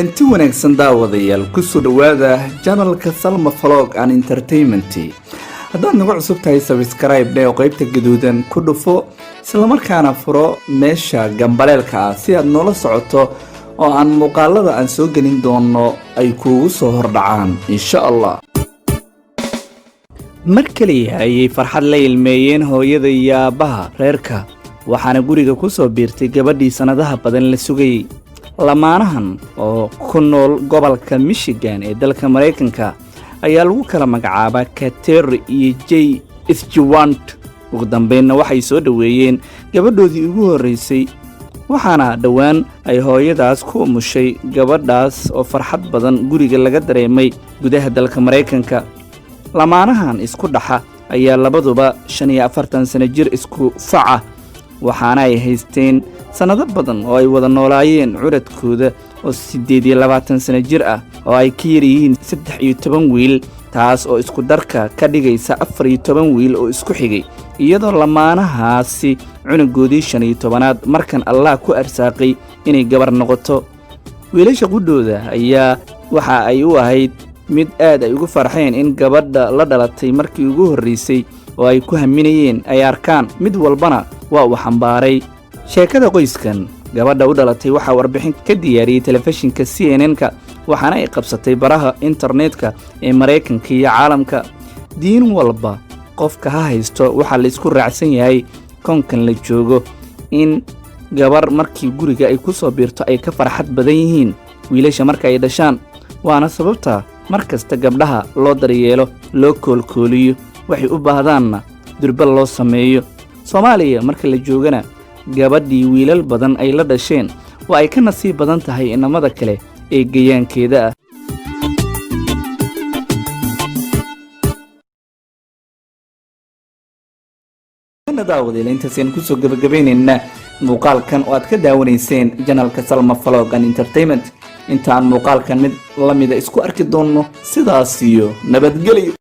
Kulanti wanaagsan, daawadayaal. Kusoo dhowaada channelka Salma Vlog and Entertainment. Haddaad nagu cusub tahay, subscribe dheh oo qaybta gaduudan ku dhufo, islamarkaana furo meesha gambaleelka ah si aad noola socoto oo aan muuqaalada aan soo gelin doono ay kuugu soo hordhacaan, insha Allah. Mar keliya ayay farxad la ilmeeyeen hooyada iyo aabbaha reerka, waxaana guriga ku soo biirtay gabadhii sannadaha badan la sugayey. Lamaanahan oo ku nool gobolka Michigan ee dalka Maraykanka ayaa lagu kala magacaabaa Kateri iyo Jay Stewart. Ugu dambaynna waxay soo dhoweeyeen gabadhoodii ugu horraysay, waxaana dhowaan ay hooyadaas ku umushay gabadhaas oo farxad badan guriga laga dareemay gudaha dalka Maraykanka. Lamaanahan isku dhaxa ayaa labaduba 45 sano jir isku faca, waxaana ay haysteen sannado badan oo ay wada noolaayeen curadkooda oo 28 sano jir ah, oo ay ka yar yihiin 13 wiil, taas oo isku darka ka dhigaysa 14 wiil oo isku xigay, iyadoo lamaanahaasi cunugoodii 15aad markan Allah ku arsaaqay inay gabar noqoto. Wiilasha qudhooda ayaa waxa ay u ahayd mid aad ay ugu farxeen in gabadha la dhalatay markii ugu horraysay oo ay ku haminayeen ay arkaan. Mid walbana waa uu xambaaray. Sheekada qoyskan gabadha u dhalatay waxaa warbixin ka diyaariyey telefishinka CNN-ka, waxaana ay qabsatay baraha internetka ee Maraykanka iyo caalamka. Diin walba qofka ha haysto, waxaa la isku raacsan yahay koonkan la joogo in gabar markii guriga ay ku soo biirto ay ka farxad badan yihiin wiilasha marka ay dhashaan. Waana sababta mar kasta gabdhaha loo daryeelo, loo koolkooliyo, waxay u baahdaanna durba loo sameeyo. Soomaaliya marka la joogana, gabadhii wiilal badan ay la dhasheen waa ay ka nasiib badan tahay inamada kale ee gayaankeeda ah. Daawadayaal, intaasaynu kusoo gabagabaynaynaa muuqaalkan oo aad ka daawanayseen channelka Salma Vlog and Entertainment. Intaan muuqaalkan mid la mida isku arki doonno, sidaas iyo nabadgelyo.